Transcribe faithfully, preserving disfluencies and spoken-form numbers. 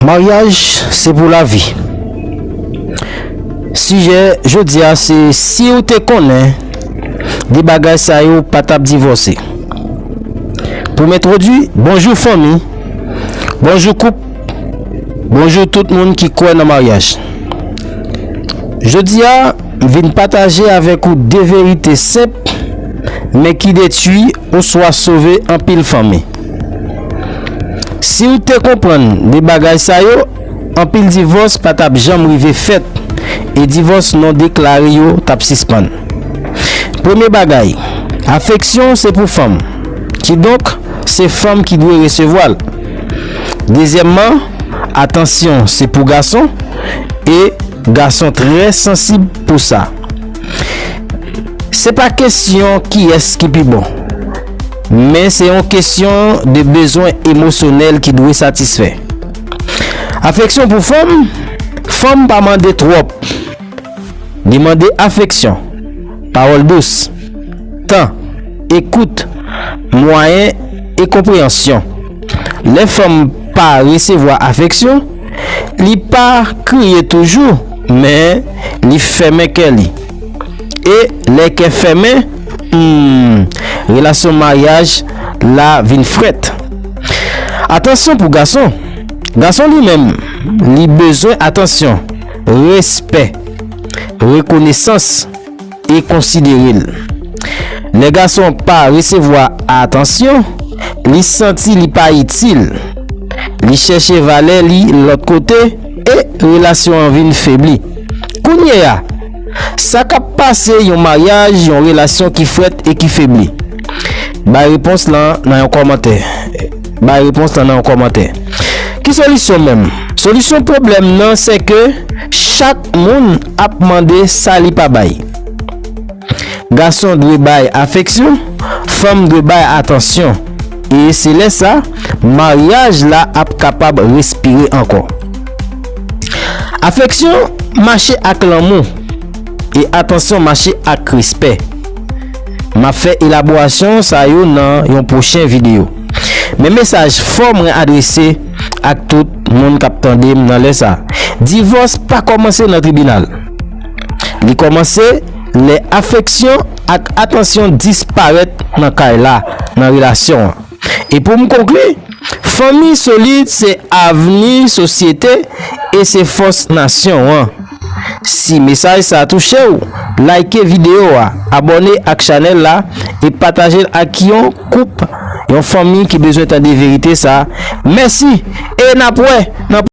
Maryaj se pou lavi. Sijè jodi a se si w te konnen de bagay sa yo pa t ap divòse. Pou m entwodui, bonjou fanmi, bonjou koup, bonjou tout moun ki kwè nan maryaj. Jodi a, m vin pataje avèk ou de verite senp, men ki detwi oswa sove anpil fanmi. Si w te konprann de bagay sa yo, anpil divòs pa t ap janm rive fèt e divòs non deklare yo t ap sispann. Premye bagay, afeksyon se pou fanm. Kidonk, se fanm ki dwe resevwa l. Dezyèmman, atansyon se pou gason e gason trè sansib pou sa. Se pa kesyon kiyès ki pi bon, men se yon kesyon de bezwen emosyonèl ki dwe satisfè. Afeksyon pou fanm, fanm pa mande twòp. Li mande afeksyon, pawòl dous, tan, ekout, mwayen e konpreyansyon. Lè fanm pa resevwa afeksyon, li pa kriye toujou, men li fèmen kè li. E lè kè fèmen, hmm, relasyon maryaj la vin frèt. Atansyon pou gason. Gason li menm, li bezwen atansyon, respè, rekonesans e konsidere l. Lè gason pa resevwa atansyon, li santi li pa itil. Li chèche valè li lòt kote e relasyon an vin febli. Kounye a, sa k ap pase yon maryaj, yon relasyon ki frèt e ki febli? Bay repons lan nan yon kòmantè. Bay repons lan nan yon kòmantè. Ki solisyon menm? Solisyon pwoblèm nan se ke chak moun ap mande sa li pa bay. Gason dwe bay afeksyon, fanm dwe bay atansyon. E se lè sa, maryaj la ap kapab respire ankò. Afeksyon mache ak lanmou, e atansyon mache ak respè. M ap fè elaborasyon sa yo nan yon pwochen videyo. Men mesaj fò mwen adrese ak tout moun k ap tande m nan lè sa. Divòs pa kòmanse nan tribinal. Li kòmanse lè afeksyon ak atansyon disparèt nan kay la, nan relasyon an. E pou m konkli, fanmi solid se avni sosyete e se fòs nasyon an. Si mesaj sa a touche w, like videyo a, abòne ak chanèl la e pataje l ak yon koup, yon fanmi ki bezwen tande verite sa a. Mèsi e n ap wè nan